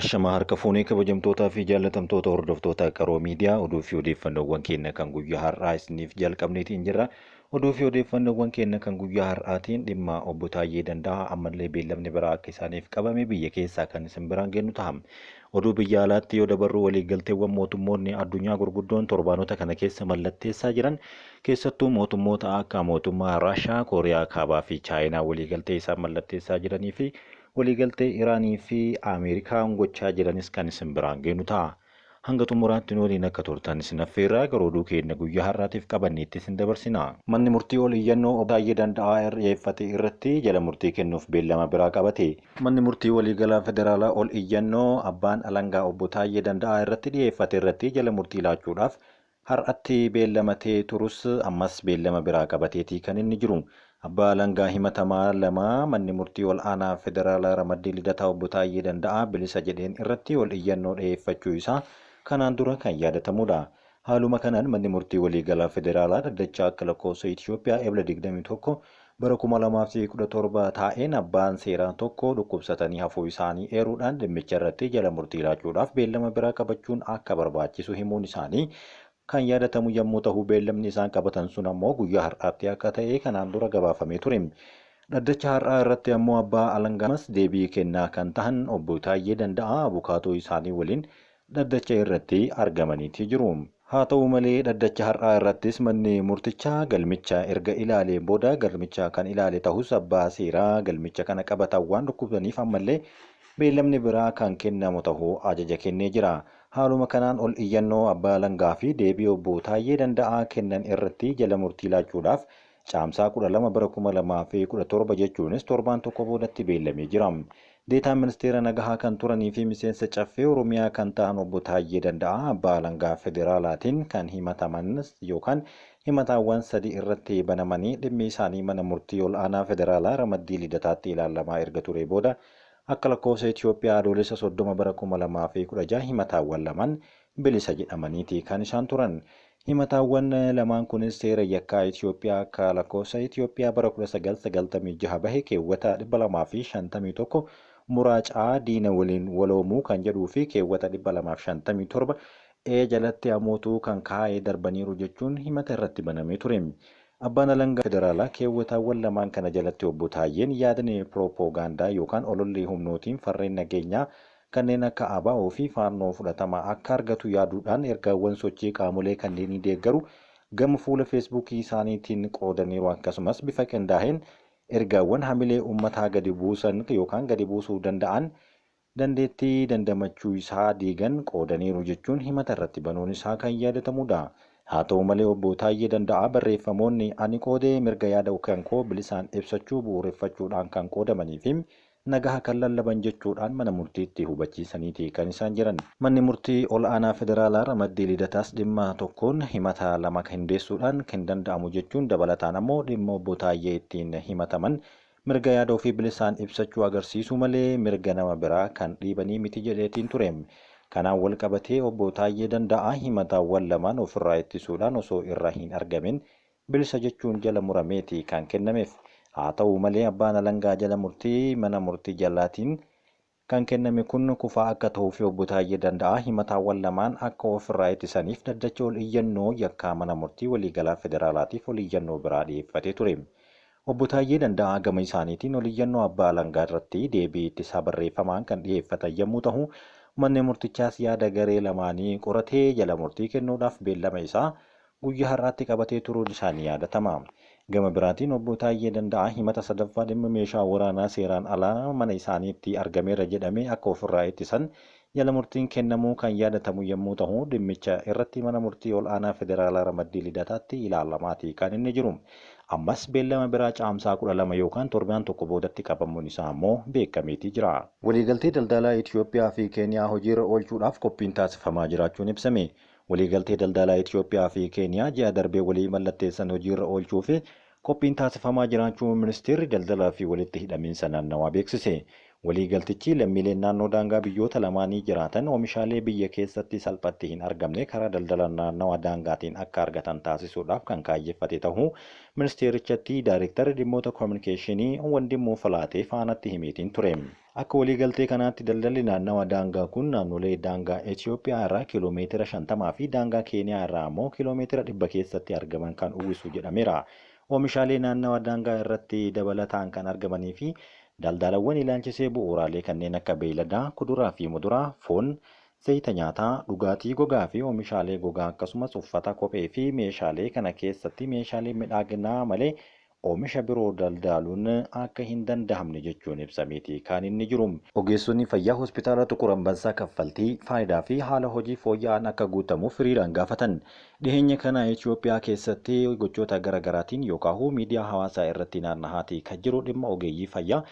Ashamaa harka fuunee kabajamtootaa fi jaallatamtoota hordoftoota Qaroo Miidiyaa oduu fi odeeffannoowwan keenya kan guyyaa har'aa isiniif jalqabneetiin jirra. Oduu fi odeeffannoowwan keenya kan guyyaa har'aatiin dhimma obbo Taayyee Danda'aa ammallee beellamni biraa akka isaaniif qabame biyya keessaa kan isin biraan geennu ta'a. Oduu biyya alaatti yoo dabarru waliigalteewwan mootummoonni addunyaa gurguddoon torbaanota kana keessa mallatteessaa jiran keessattuu mootummoota akka mootummaa Raashaa, Kooriyaa Kaabaa fi Chaayinaa waliigaltee isaan mallatteessaa jiranii fi waliigaltee Iraanii fi Ameerikaan gochaa jiranis kan isin biraan geenu ta'a. Hanga xumuraatti nu waliin akka turtan isin affeerraa gara oduu keenya guyyaa har'aatiif qabanneetti isin dabarsina. Manni murtii ol iyyannoo Obbo Taayyee Danda'aa dhiyeeffate irratti jala murtii kennuuf beellama biraa qabate. Manni murtii waliigalaa federaalaa ol iyyannoo abbaan alangaa Obbo Taayyee Danda'aa irratti dhiyeeffate irratti jala murtii laachuudhaaf har'atti beellamatee turus ammas beellama biraa qabateetii kan inni jiru. Abbaa alangaa himatamaa 2 manni murtii ol aanaa federaalaa ramaddii Lidataa Obbo Taayyee Danda'aa bilisa jedheen irratti ol iyyannoo dhiyeeffachuu isaa kanaan dura kan yaadatamuudha. Haaluma kanaan manni murtii waliigalaa federaalaa dhaddacha akka lakkoofsa Itiyoophiyaa Ebla 21 bara 2017 taa'een abbaan seeraa tokko dhukkubsatanii hafuu isaanii eeruudhaan dhimmicha irratti jala murtii laachuudhaaf beellama biraa qabachuun akka barbaachisu himuun isaanii kan yaadatamu yammuu tahu beellamni isaan qabatan sun ammoo guyyaa har'aatti akka ta'e kanaan dura gabaafamee ture. Dhaddacha har'aa irratti ammoo abbaa alangaa deebii kennaa kan tahan obbo Taayyee Danda'aa abukaatoo isaanii waliin dhaddacha irratti argamaniiti jiru. Haa ta'u malee dhaddacha har'aa irrattis manni murtichaa galmicha erga ilaaleen booda galmicha kan ilaale tahus abbaa seeraa galmicha kana qabatan waan dhukkubsaniif ammallee beellamni biraa kan kennamu tahuu ajaja kennee jira. Haaluma kanaan ol iyyannoo abbaa alangaa fi deebii obbo Taayyee Danda'aa kennan irratti jala murtii laachuudhaaf Caamsaa 12 bara 2017 jechuunis torbaan tokko boodatti beellamee jira. Deetaan Ministeera Nagahaa kan turanii fi miseensa Caffee Oromiyaa kan ta'an Obbo Taayyee Danda'aa Abbaa Alangaa Federaalaatiin kan himataman yookaan himataawwan sadi irratti banamanii dhimmi isaanii Mana Murtii Ol'aanaa Federaalaa Ramaddii Lidataatti ilaalamaa erga turee booda akka lakkoofsa Itiyoophiyaa Adoolessa 30 bara 2016 himataawwan lamaan bilisa jedhamaniiti kan isaan turan. Himataawwan lamaan kunis seera yakkaa Itiyoophiyaa akka lakkoofsa Itiyoophiyaa bara 1996 bahe keewwata 251 muraa C diina waliin waloomuu kan jedhuu fi keewwata 257 E jalatti amootuu kan kaa'e darbaniiru jechuun himata irratti banamee ture. Abbaan Alangaa Federaalaa keewwataawwan lamaan kana jalatti Obbo Taayyeen yaadni piroopoogaandaa yookaan ololli humnootiin farreen nageenyaa kanneen akka ABO fi Faannoo fudhatama akka argatu yaaduudhaan ergaawwan sochii qaamolee kanneenii deeggaru gama fuula Feesbuukii isaaniitiin qoodaniiru akkasumas bifa qindaaheen ergaawwan hamilee ummataa gadi buusan yookaan gadi buusuu danda'an dandeettii dandamachuu isaa diigan qoodaniiru jechuun himata irratti banuun isaa kan yaadatamuudha. Haa ta'u malee Obbo Taayyee Danda'aa barreeffamoonni ani qoode mirga yaada kan koo bilisaan ibsachuu bu'uureffachuudhaan kan qoodamanii fi nagaha kan lallaban jechuudhaan mana murtiitti hubachiisaniiti kan isaan jiran. Manni murtii ol'aanaa federaalaa ramaddii Lidataas dhimma tokkoon himata lama hundeessuudhaan hin danda'amu jechuun dabalataan ammoo dhimma Obbo Taayyee ittiin himataman mirga yaada ofii bilisaan ibsachuu agarsiisuu malee mirga nama biraa kan dhiibanii miti jedheetiin ture. Kanaan wal qabatee Obbo Taayyee Danda'aa himataawwan lamaan ofirraa ittisuudhaan osoo irra hin argamin bilisa jechuun jala murameeti kan kennameef. Haa ta'u malee abbaan alangaa jala murtii mana murtii jalaatiin kan kenname kun kufaa akka ta'uufi Obbo Taayyee Danda'aa himataawwan lamaan akka ofirraa ittisaniif dhaddacha ol iyyannoo yakkaa mana murtii waliigalaa federaalaatiif ol iyyannoo biraa dhiyeeffatee ture. Obbo Taayyee Danda'aa gama isaaniitiin ol iyyannoo abbaa alangaa irratti deebii ittisaa barreeffamaan kan dhiyeeffatan yammuu tahu manni murtichaas yaada garee lamaanii qoratee jala murtii kennuudhaaf beellama isaa guyyaa har'aatti qabatee turuun isaa ni yaadatama. Gama biraatiin Obbo Taayyee Danda'aa himata sadaffaa dhimma meeshaa waraanaa seeraan alaa mana isaaniitti argameera jedhame akka ofirraa ittisan jala murtiin kennamuu kan yaadatamu yammuu tahu dhimmicha irratti mana murtii ol'aanaa federaalaa ramaddii Lidataatti ilaalamaati kan inni jiru. Ammas beellama biraa Caamsaa 12 yookaan torbaan tokko boodatti qabamuun isaa ammoo beekameetii jira. Waliigaltee daldalaa Itiyoophiyaa fi Keeniyaa hojiirra oolchuudhaaf qophiin taasifamaa jiraachuun ibsame. Waliigaltee daldalaa Itiyoophiyaa fi Keeniyaa ji'a darbe walii mallatteessan hojiirra oolchuuf qophiin taasifamaa jiraachuu Ministeerri Daldalaa fi Walitti Hidhamiinsa Naannawaa beeksise. Waliigaltichi lammiileen naannoo daangaa biyyoota lamaanii jiraatan oomishaalee biyya keessatti salphatti hin argamne karaa daldala naannawa daangaatiin akka argatan taasisuudhaaf kan kaayyeffate tahuu Ministeerichatti Daayreektarri Dhimmoota Kominikeeshinii Wandimmuu Filaatee Faanatti himeetiin ture. Akka waliigaltee kanaatti daldalli naannawa daangaa kun naannolee daangaa Itoophiyaa irraa kiiloomeetira 50 fi daangaa Keeniyaa irraa ammoo kiiloomeetira 100 keessatti argaman kan uwwisu jedhameera. Oomishaalee naannawa daangaa irratti dabalataan kan argamanii fi daldalawwan ilaalchisee bu'uuraalee kanneen akka beeyladaa, kuduraa fi muduraa, foon, zayita nyaataa, dhugaatii gogaa fi oomishaalee gogaa akkasumas uffata, kophee fi meeshaalee kana keessatti meeshaalee midhaaginaa malee oomisha biroo daldaaluun akka hin danda'amne jechuun ibsameeti kan inni jiru. Ogeessonni fayyaa hospitaala Xuqur Ambassaa kaffaltii, faayidaa fi haala hojii fooyya'aan akka guutamuuf hiriiraan gaafatan. Dhiheenya kana Itoophiyaa keessatti gochoota garaagaraatiin yookaan miidiyaa hawaasaa irratti naanna'aatii kan jiru dhimma ogeeyyii fayyaa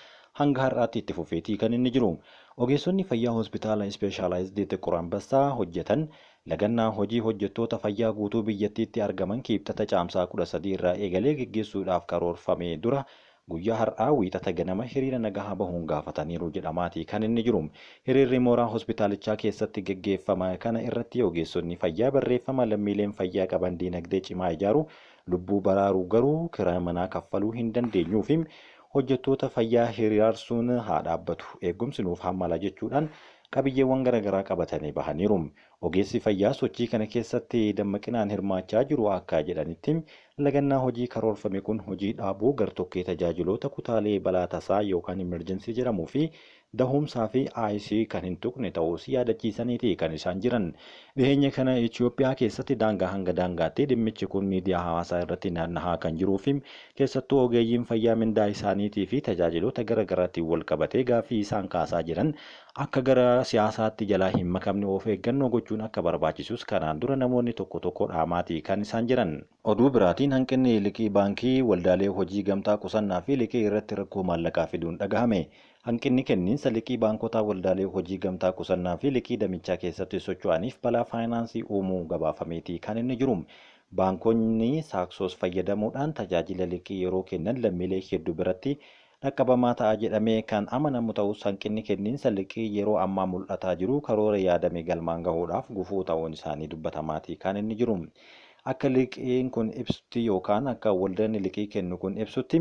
hanga har'aatti itti fufeetii kan inni jiru. Ogeessonni fayyaa hospitaala ispeeshaalaayizidii Xiqur Ambassaa hojjetan lagannaa hojii hojjettoota fayyaa guutuu biyyattiitti argaman Kibxata Caamsaa 13 irraa eegalee geggeessuudhaaf karoorfame dura guyyaa har'aa Wiixata ganama hiriira nagahaa bahuun gaafataniiru jedhamaatii kan inni jiru. Hiriirri mooraa hospitaalichaa keessatti geggeeffama kana irratti ogeessonni fayyaa barreeffama lammiileen fayyaa qaban diinagdee cimaa ijaaru, lubbuu baraaruu garuu kiraa manaa kaffaluu hin dandeenyuu fi hojjettoota fayyaa hiriirarsuun haa dhaabbatu, eegumsi nuuf hammala jechuudhaan qabiyyeewwan garaagaraa qabatanii bahaniiru. Ogeessi fayyaa sochii kana keessatti dammaqinaan hirmaachaa jiru akka jedhanitti lagannaa hojii karoorfame kun hojii dhaabuu gartokkee tajaajiloota kutaalee balaa tasaa yookaan emerjensii jedhamuu fi dahumsaa fi IC kan hin tuqne ta'uus yaadachiisaniiti kan isaan jiran. Dhiheenya kana Itoophiyaa keessatti daangaa hanga daangaatti dhimmichi kun miidiyaa hawaasaa irratti naannahaa kan jiruu fi keessattuu ogeeyyiin fayyaa mindaa isaaniitii fi tajaajiloota garaagaraatiin wal qabatee gaaffii isaan kaasaa jiran akka gara siyaasaatti jalaa hin makamne of eeggannoo gochuun akka barbaachisus kanaan dura namoonni tokko tokko dhaamaatii kan isaan jiran. Oduu biraatiin hanqinni liqii baankii waldaalee hojii gamtaa qusannaa fi liqii irratti rakkoo maallaqaa fiduun dhagahame. Hanqinni kenniinsa liqii baankotaa waldaalee hojii gamtaa qusannaa fi liqii damichaa keessatti socho'aniif balaa faayinaansii uumuu gabaafameeti kan inni jiru. Baankonni saaksoos fayyadamuudhaan tajaajila liqii yeroo kennan lammiilee hedduu biratti dhaqqabamaa ta'a jedhamee kan amanamu ta'us hanqinni kenniinsa liqii yeroo ammaa mul'ataa jiru karoora yaadame galmaan gahuudhaaf gufuu ta'uun isaanii dubbatamaati kan inni jiru. Akka liqiin kun ibsutti yookaan akka waldaan liqii kennu kun ibsutti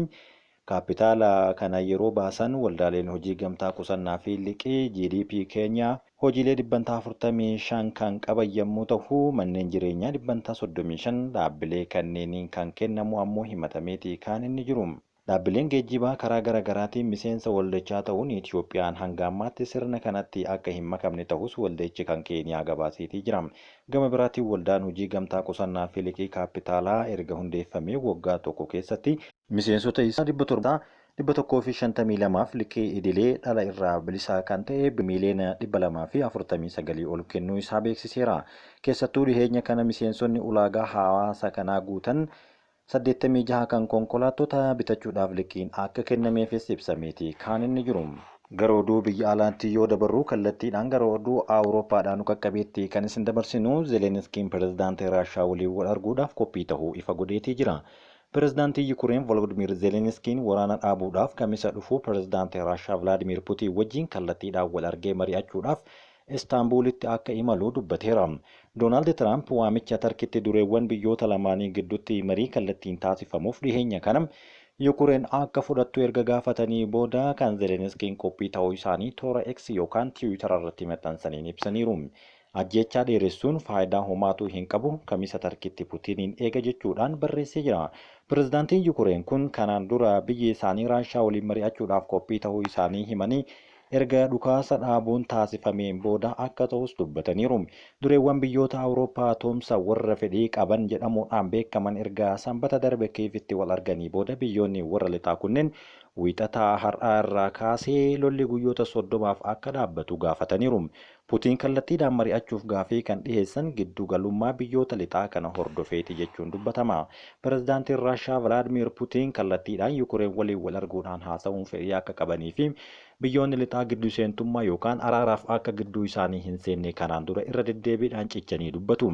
kaapitaala kana yeroo baasan waldaaleen hojii gamtaa qusannaa fi liqii GDP keenya hojiilee 45% kan qaban yommuu ta'u manneen jireenyaa 35% dhaabbilee kanneeniin kan kennamu ammoo himatameeti kan inni jiru. Dhaabbileen geejjibaa karaa garaagaraatiin miseensa waldichaa ta'uun Itoophiyaan hanga ammaatti sirna kanatti akka hin makamne ta'us waldichi kan Keeniyaa gabaaseetii jira. Gama biraatiin waldaan hojii gamtaa qusannaa fi liqii kaapitaalaa erga hundeeffamee waggaa tokko keessatti miseensota isaa 752 liqii idilee dhala irraa bilisaa kan ta'e miiliyoona 249 ol kennuu isaa beeksiseera. Keessattuu dhiheenya kana miseensonni ulaagaa hawaasa kanaa guutan 86 kan konkolaattota bitachuudhaaf liqiin akka kennameefis ibsameeti kan inni jiru. Gara oduu biyya alaatti yoo dabarru kallattiidhaan gara oduu Awurooppaadhaan nu qaqqabeetti kan isin dabarsinu Zelenskiin pirezidaantii Raashaa waliin wal arguudhaaf qophii ta'uu ifa godheetii jira. Pirezidaantii Yukureen Volodimir Zelenskiin waraana dhaabuudhaaf kamisa dhufu pirezidaantii Raashaa Vilaadimir Putiin wajjin kallattiidhaan wal argee mari'achuudhaaf Istaanbuulitti akka imalu dubbateera. Doonaald Tiraamp waamicha Tarkitti dureewwan biyyoota lamaanii gidduutti marii kallattiin taasifamuuf dhiheenya kana Yukureen akka fudhattu erga gaafatanii booda kan Zelenskiin qophii ta'uu isaanii toora X yookaan Tiwiitara irratti maxxansaniin ibsaniiru. Ajjechaa dheeressuun faayidaa homaatuu hin qabu kamisa Tarkitti Putiniin eega jechuudhaan barreessee jira. Pirezidaantiin Yukureen kun kanaan dura biyyi isaanii Raashaa waliin mari'achuudhaaf qophii ta'uu isaanii himanii erga dhukaasa dhaabuun taasifameen booda akka ta'us dubbataniiru. Dureewwan biyyoota Awurooppaa tumsa warra fedhii qaban jedhamuudhaan beekaman erga sanbata darbe Kiivitti wal arganii booda biyyoonni warra lixaa kunneen wiixataa har'aa irraa kaasee lolli guyyoota 30f akka dhaabbatu gaafataniiru. Putiin kallattiidhaan mari'achuuf gaafii kan dhiheessan giddu galummaa biyyoota lixaa kana hordofeeti jechuun dubbatama. Pirezidaantiin Raashaa Vilaadimir Putiin kallattiidhaan Yukureen waliin wal arguudhaan haasa'uun fedhii akka qabanii fi biyyoonni lixaa gidduu seentummaa yookaan araaraaf akka gidduu isaanii hin seenne kanaan dura irra deddeebiidhaan cichanii dubbatu.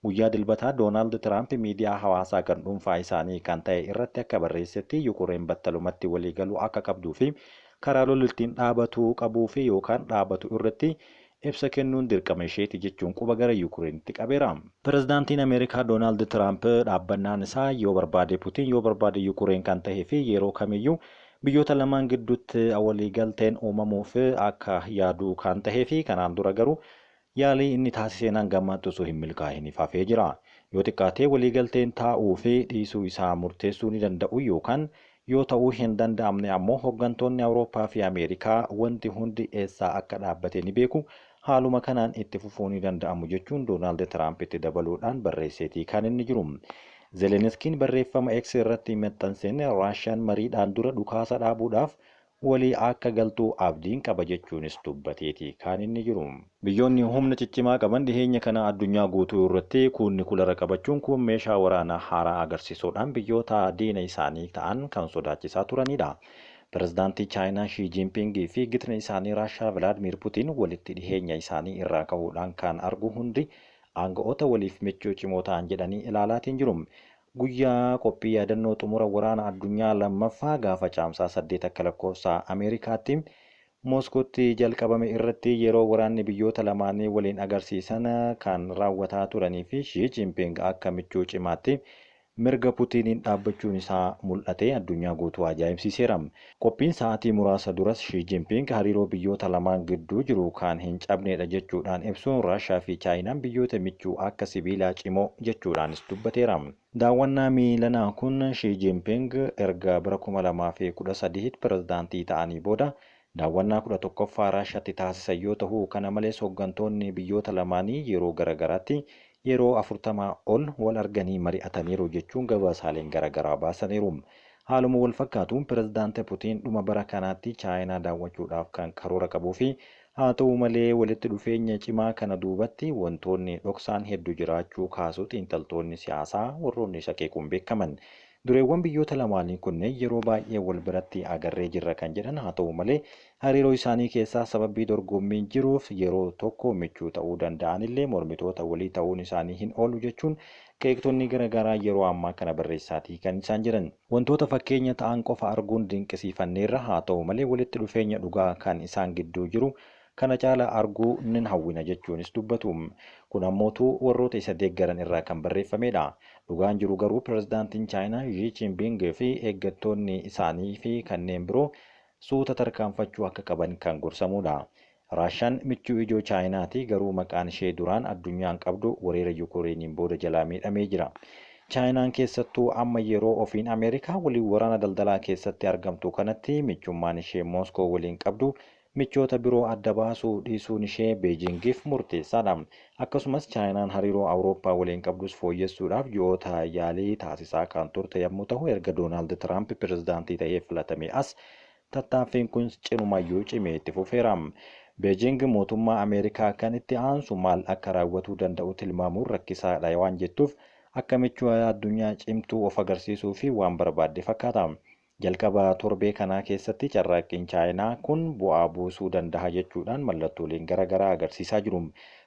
Guyyaa dilbataa Doonaald Tiraamp miidiyaa hawaasaa kan dhuunfaa isaanii kan ta'e irratti akka barreessetti Yukureen battalumatti waliigaluu akka qabduu fi karaa lolli ittiin dhaabatu qabuu fi yookaan dhaabatu irratti ibsa kennuun dirqama isheeti jechuun quba gara Yukureenitti qabeera. Pirezidaantiin Ameerikaa Doonaald Tiraamp dhaabbannaan isaa yoo barbaade Putiin yoo barbaade Yukureen kan ta'ee fi yeroo kamiyyuu Biyyoota lamaan gidduutti waliigalteen uumamuuf akka yaaduu kan tahee fi kanaan dura garuu yaalii inni taasiseen hanga ammaatti osoo hin milkaa'iniif hafee jira. Yoo xiqqaate waliigalteen taa'uu fi dhiisuu isaa murteessuu ni danda'u yookaan yoo ta'uu hin danda'amne ammoo hooggantoonni Awurooppaa fi Ameerikaa wanti hundi eessaa akka dhaabbate ni beeku. Haaluma kanaan itti fufuu ni danda'amu jechuun Doonaald Tiraamp itti dabaluudhaan barreesseetii kan inni jiru. Zelenskiin barreeffama X irratti maxxanseen Raashiyaan mariidhaan dura dhukaasa dhaabuudhaaf walii akka galtuu abdiin qaba jechuunis dubbateeti kan inni jiru. Biyyoonni humna ciccimaa qaban dhiheenya kana addunyaa guutuu irratti kuun nikulara qabachuun kun meeshaa waraanaa haaraa agarsiisuudhaan biyyoota diina isaanii ta'an kan sodaachisaa turanidha. Pirezidaantii Chaayinaa Shii Jinpingii fi gitni isaanii Raashaa Vilaadimiir Putiin walitti dhiheenya isaanii irraa ka'uudhaan kan argu hundi aanga'oota waliif michuu cimoo ta'an jedhanii ilaalaatiin jiru. Guyyaa qophii yaadannoo xumura waraana addunyaa lammaffaa gaafa Caamsaa 8 akka lakkoofsa Ameerikaatti Mooskootti jalqabame irratti yeroo waraanni biyyoota lamaanii waliin agarsiisan kan raawwataa turanii fi Shii Jinping akka michuu cimaatti mirga Putiiniin dhaabbachuun isaa mul'ate addunyaa guutuu ajaa'ibsiiseera. Qophiin sa'aatii muraasa duras Shii Jinping hariiroo biyyoota lamaan gidduu jiru kan hin cabnedha jechuudhaan ibsuun Raashaa fi Chaayinaan biyyoota michuu akka sibiilaa cimoo jechuudhaanis dubbateera. Daawwannaa miilanaa kun Shii Jinping erga bara 2013 pirezidaantii ta'anii booda daawwannaa 11ffaa Raashaatti taasisan yoo ta'u, kana malees hooggantoonni biyyoota lamaanii yeroo garagaraatti yeroo 40 ol wal arganii mari'ataniiru jechuun gabaasaaleen garagaraa baasaniiru. Haaluma wal fakkaatuun pirezidaanti Putiin dhuma bara kanaatti Chaayinaa daawwachuudhaaf kan karoora qabuu fi haa ta'u malee walitti dhufeenya cimaa kana duubatti wantoonni dhoksaan hedduu jiraachuu kaasu xiinxaltoonni siyaasaa warroonni isa qeequun beekaman. Dureewwan biyyoota lamaanii kunneen yeroo baay'ee wal biratti agarree jirra kan jedhan haa ta'u malee hariiroo isaanii keessaa sababii dorgommiin jiruuf yeroo tokko michuu ta'uu danda'anillee mormitoota walii ta'uun isaanii hin oolu jechuun qeeqtonni garaagaraa yeroo ammaa kana barreessaatii kan isaan jiran. Wantoota fakkeenya ta'an qofa arguun dinqisiifanneerra, haa ta'u malee walitti dhufeenya dhugaa kan isaan gidduu jiru kana caala arguu nin hawwina jechuunis dubbatu. Kun ammootu warroota isa deeggaran irraa kan barreeffamedha. Dhugaan jiru garuu pirezidaantiin Chaayinaa Xi Jinping fi eeggattoonni isaanii fi kanneen biroo suuta tarkaanfachuu akka qaban kan gorsamudha. Raashaan michuu ijoo Chaayinaati, garuu maqaan ishee duraan addunyaan qabdu weerara Yukureeniin booda jalaa miidhamee jira. Chaayinaan keessattuu amma yeroo ofiin Ameerikaa waliin waraana daldalaa keessatti argamtu kanatti michummaan ishee Mooskoo waliin qabdu michoota biroo adda baasuu dhiisuun ishee Beejingiif murteessaadha. Akkasumas Chaayinaan hariiroo Awurooppaa waliin qabdus fooyyessuudhaaf ji'oota yaalii taasisaa kan turte yommuu ta'u, erga Doonaald Tiraamp pirezidaantii ta'ee filatame as tattaaffiin kun cinumayyuu cimee itti fufeera. Beejing mootummaa Ameerikaa kan itti aansu maal akka raawwatuu danda'u tilmaamuun rakkisaadha waan jettuuf akka michuu addunyaa cimtuu of agarsiisuu fi waan barbaadde fakkaata. Jalqaba torbee kanaa keessatti carraaqqiin Chaayinaa kun bu'aa buusuu danda'a jechuudhaan mallattooleen garaagaraa agarsiisaa jiru.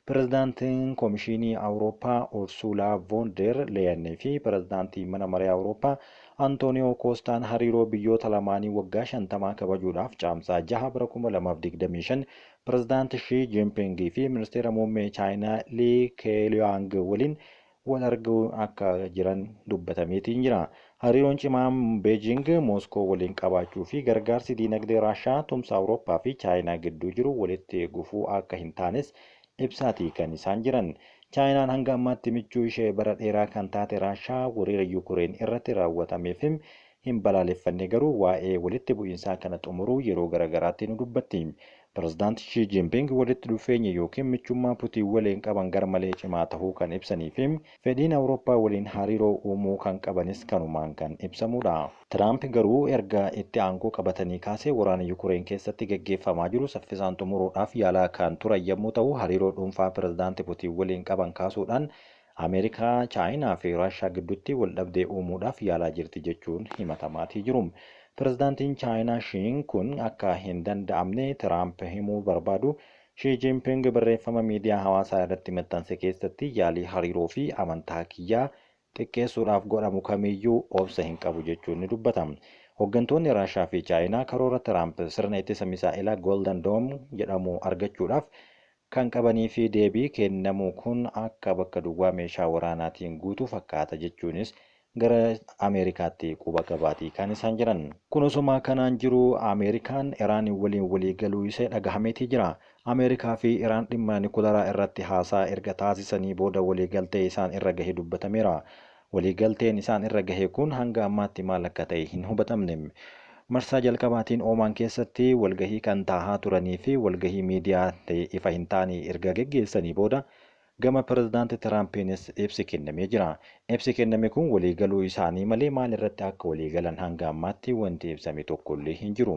Pirezidaantiin Komishinii Awurooppaa Ursuulaa von der Leyen fi pirezidaantiin Mana Maree Awurooppaa Antooniyoo Koostaan hariiroo biyyoota lamaanii waggaa 50 kabajuudhaaf Caamsaa 6 bara 2025 pirezidaanti Shii Jinpingii fi ministeera muummee Chaayinaa Lii Keeliyaang waliin wal arguu akka jiran dubbatameetiin jira. Hariiroon cimaan Beejing Mooskoo waliin qabaachuu fi gargaarsi diinagdee Raashaa tumsa Awurooppaa fi Chaayinaa gidduu jiru walitti gufuu akka hin taanes ibsaatii kan isaan jiran. Chaayinaan hanga ammaatti michuu ishee bara dheeraa kan taate Raashaa weerara Yukureen irratti raawwatameef hin balaaleffanne, garuu waa'ee walitti bu'iinsaa kana xumuruu yeroo garagaraatti ni dubbatti. Pirezidaanti Shii Jinping walitti dhufeenya yookiin michummaa Putiin waliin qaban garmalee cimaa tahuu kan ibsanii fi fedhiin Awurooppaa waliin hariiroo uumuu kan qabanis kanumaan kan ibsamudha. Tiraamp garuu erga itti aangoo qabatanii kaasee waraana Yukureen keessatti gaggeeffamaa jiru saffisaan xumuruudhaaf yaalaa kan turan yommuu ta'u, hariiroo dhuunfaa pirezidaanti Putiin waliin qaban kaasuudhaan Ameerikaa, Chaayinaa fi Raashaa gidduutti waldhabdee uumuudhaaf yaalaa jirti jechuun himatamaatii jiru. Pirezidaantiin Chaayinaa Shiin kun akka hin danda'amne Tiraamp himuu barbaadu. Shii Jinping barreeffama miidiyaa hawaasaa irratti maxxanse keessatti yaalii hariiroo fi amantaa kiyyaa xiqqeessuudhaaf godhamu kamiyyuu obsa hin qabu jechuun ni dubbata. Hooggantoonni Raashaa fi Chaayinaa karoora Tiraamp sirna ittisa misaa'ilaa Golden Dome jedhamu argachuudhaaf kan qabanii fi deebii kennamu kun akka bakka duwwaa meeshaa waraanaatiin guutuu fakkaata jechuunis gara Ameerikaatti quba qabaatii kan isaan jiran. Kun osuma kanaan jiru Ameerikaan Iraan waliin walii galuu ishee dhagahameetii jira. Ameerikaa fi Iraan dhimma nikularaa irratti haasaa erga taasisanii booda waliigaltee isaan irra gahe dubbatameera. Waliigalteen isaan irra gahe kun hanga ammaatti maal akka ta'e hin hubatamne. Marsaa jalqabaatiin Oomaan keessatti walgahii kan taahaa turanii fi walgahii miidiyaa ta'e ifa hin taane erga geggeessanii booda gama Pirezidaanti Tiraampiinis ibsi kennamee jira. Ibsi kenname kun waliigaluu isaanii malee maal irratti akka waliigalan hanga ammaatti wanti ibsame tokkollee hin jiru.